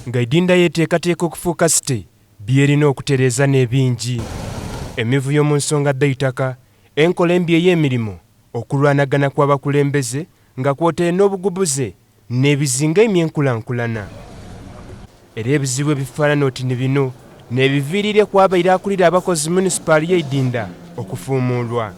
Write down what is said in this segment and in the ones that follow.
Nga Idinda yeteekateeka okufuuka site, by'erina okutereeza n'ebingi. Emivuyo mu nsonga dh'eitaka, enkola embi ey'emirimo, okulwanagana kw'abakulembeze nga kwotaire n'obugubuze n'ebizingaimya enkulankulana. Era ebizibu ebifaanana oti ni bino n'ebiviiriireku abaire akulira abakozi munisipaali y'e Idinda okufuumuulwa.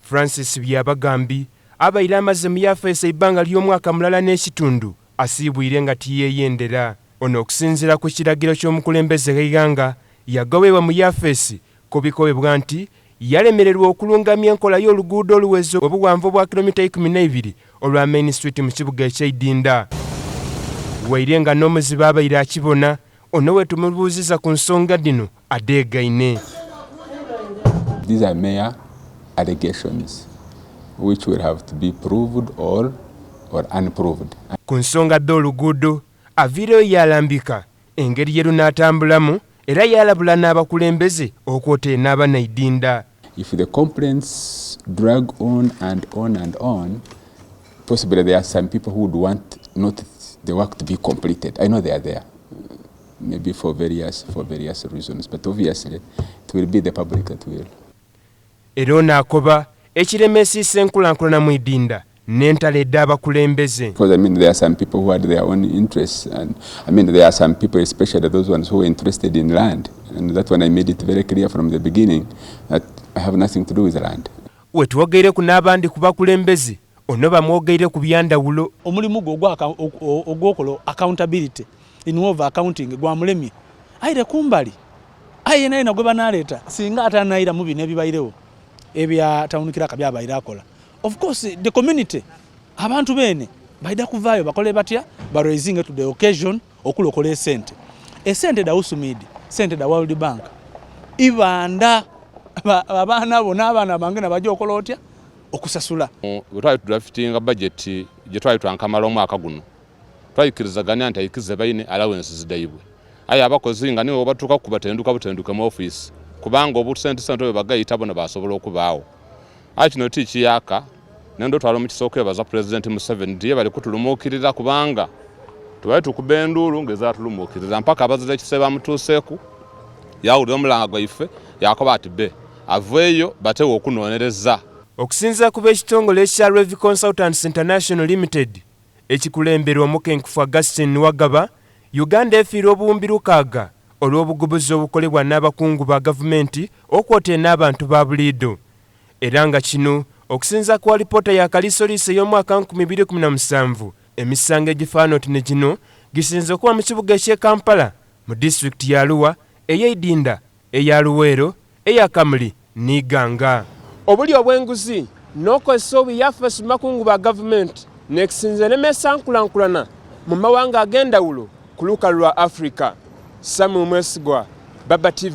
Francis Byabagambi abaire amaze mu yafeesi eibanga ly'omwaka mulala n'ekitundu asiibwire nga tiyeyendera. Ono okusinziira ku kiragiro ky'omukulembeze gh'eighanga yagobebwa mu yafeesi kubikobebwa nti yalemererwa okulungamya enkola y'oluguudo oluweza obuwanvu obwa kilomita 12 olwa Main Street mu kibuga eky'e Idinda. Waire nga n'omuzibe abaire akibona, ono wetumubuuziza ku nsonga dhino adeegaine. These are mere allegations which will have to be proved or unproved. Ku nsonga dh'oluguudo, aviireyo yaalambika engeri ye lunaatambulamu era yaalabula n'abakulembeze okwotaire n'abanaidinda. If the complaints drag on and on and on, possibly there are some people who would want not the work to be completed. I know they are there, maybe for various reasons, but obviously it will be the public that will. Era ono akoba ekiremesiisa enkulankulana mu Idinda n'entalo edh'abakulembeze. Because, I mean, there are some people who had their own interests, and, I mean, there are some people, especially those ones who were interested in land, and that one I made it very clear from the beginning that I have nothing to do with land. Wetwogeireku n'abandi ku bakulembeze, ono bamwogeire ku byandawulo. Omulimu gwe ogwokola accountability in way of accounting gwamulemye, aire kumbali aye yena yena gwe banaleeta singa atanayiramu bino ebibairewo ebya town clerk byabaire akola. Of course the community, abantu bene baida kuvaayo bakole batya? Ba rising to the occasion okulokola esente da USUMID, sente da World Bank ibanda abaana bo n'abaana bange nabajja okola otya okusasula. Bwe twali tudraftinga budget gye twali twankamala omwaka guno, twayikirizaganya nti ayikize baine allowances daibwe, aye abakozi nga niwe batuuka kubatenduka butenduke mu office kubanga obusente sente bwe bagayita bona basobola okubaawo. Aye kino ti kiyaka nendo twala omukisa okwebaza Pulezidenti Museveni nti ye bali kutulumuukirira, kubanga tubali tukuba enduulu ng'ezatulumuukirira mpaka abazira ekise bamutuuseeku, yawulira omulanga gwaife, yakoba ati be aveeyo batewe okunonereza. Okusinziira ku b'ekitongole ekya Revi Consultants International Limited ekikulemberwa omukenkufu Augustine Wagaba, Uganda efiirwa obuwumbi 6 olw'obugubuzi obukolebwa n'abakungu ba gavumenti okwotaire n'abantu ba buliido. Era nga kino okusinziira ku alipoota ya kaliisoliiso ey'omwaka 2017, emisango egifaana oti ne gino gisinze okuba mu kibuga eky'e Kampala, mu disitulikiti ya Arua, ey'e Idinda, eya Luweero, eya Kamuli n'Iganga. Obuli obw'enguzi n'okozesa obuyafesi mu bakungu ba gavumenti n'ekisinze eremesa nkulankulana mu mawanga ag'endawulo ku lukalu lwa Africa. Samuel Mwesigwa, Baba TV.